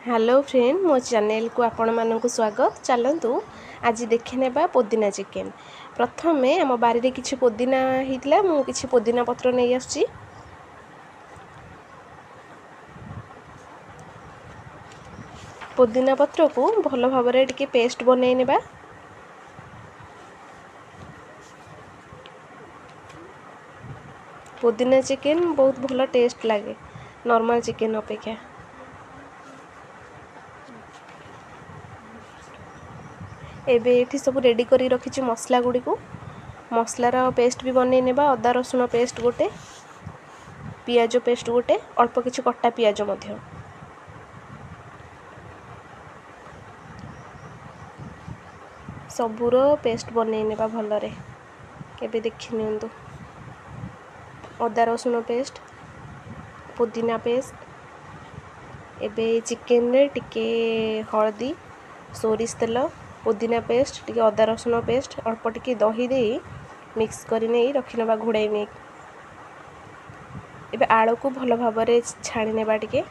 Hello friend, ମୋ ଚ୍ୟାନେଲକୁ ଆପଣମାନଙ୍କୁ ସ୍ୱାଗତ। ଚାଲନ୍ତୁ, ଆଜି ଦେଖିନେବା ପୋଦିନା ଚିକେନ୍। ପ୍ରଥମେ ଆମ ବାରିରେ କିଛି ପୋଦିନା ହେଇଥିଲା, ମୁଁ କିଛି ପୋଦିନା ପତ୍ର ନେଇ ଆସୁଛି। ପୋଦିନା ପତ୍ରକୁ ଭଲ ଭାବରେ ଟିକେ ପେଷ୍ଟ ବନେଇ ନେବା। ପୋଦିନା ଚିକେନ୍ ବହୁତ ଭଲ ଟେଷ୍ଟ ଲାଗେ ନର୍ମାଲ୍ ଚିକେନ୍ ଅପେକ୍ଷା। ଏବେ ଏଠି ସବୁ ରେଡ଼ି କରି ରଖିଛି ମସଲା ଗୁଡ଼ିକୁ। ମସଲାର ପେଷ୍ଟ ବି ବନେଇ ନେବା। ଅଦା ରସୁଣ ପେଷ୍ଟ ଗୋଟେ, ପିଆଜ ପେଷ୍ଟ ଗୋଟେ, ଅଳ୍ପ କିଛି କଟା ପିଆଜ ମଧ୍ୟ। ସବୁର ପେଷ୍ଟ ବନେଇ ନେବା ଭଲରେ। ଏବେ ଦେଖି ନିଅନ୍ତୁ, ଅଦା ରସୁଣ ପେଷ୍ଟ, ପୁଦିନା ପେଷ୍ଟ। ଏବେ ଚିକେନରେ ଟିକେ ହଳଦୀ, ସୋରିଷ ତେଲ, ପୁଦିନା ପେଷ୍ଟ, ଟିକେ ଅଦା ରସୁଣ ପେଷ୍ଟ, ଅଳ୍ପ ଟିକେ ଦହି ଦେଇ ମିକ୍ସ କରି ନେଇ ରଖିନେବା ଘୋଡ଼ାଇ ନେଇ। ଏବେ ଆଳୁକୁ ଭଲ ଭାବରେ ଛାଣି ନେବା। ଟିକେ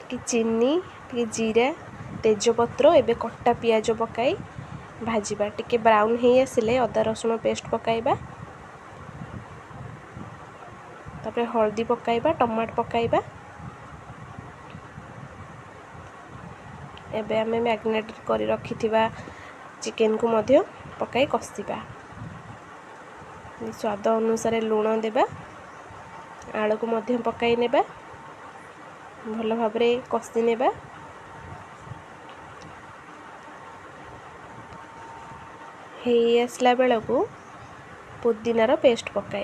ଟିକେ ଚିନି, ଟିକେ ଜିରା, ତେଜପତ୍ର, ଏବେ କଟା ପିଆଜ ପକାଇ ଭାଜିବା। ଟିକେ ବ୍ରାଉନ୍ ହେଇ ଆସିଲେ ଅଦା ରସୁଣ ପେଷ୍ଟ ପକାଇବା, ତାପରେ ହଳଦୀ ପକାଇବା, ଟମାଟୋ ପକାଇବା। ଏବେ ଆମେ ମ୍ୟାରିନେଟ୍ କରି ରଖିଥିବା ଚିକେନକୁ ମଧ୍ୟ ପକାଇ କଷିବା। ସ୍ୱାଦ ଅନୁସାରେ ଲୁଣ ଦେବା, ଆଳୁକୁ ମଧ୍ୟ ପକାଇ ନେବା, ଭଲ ଭାବରେ କଷି ନେବା। ହେଇ ଆସିଲା ବେଳକୁ ପୁଦିନାର ପେଷ୍ଟ ପକାଇ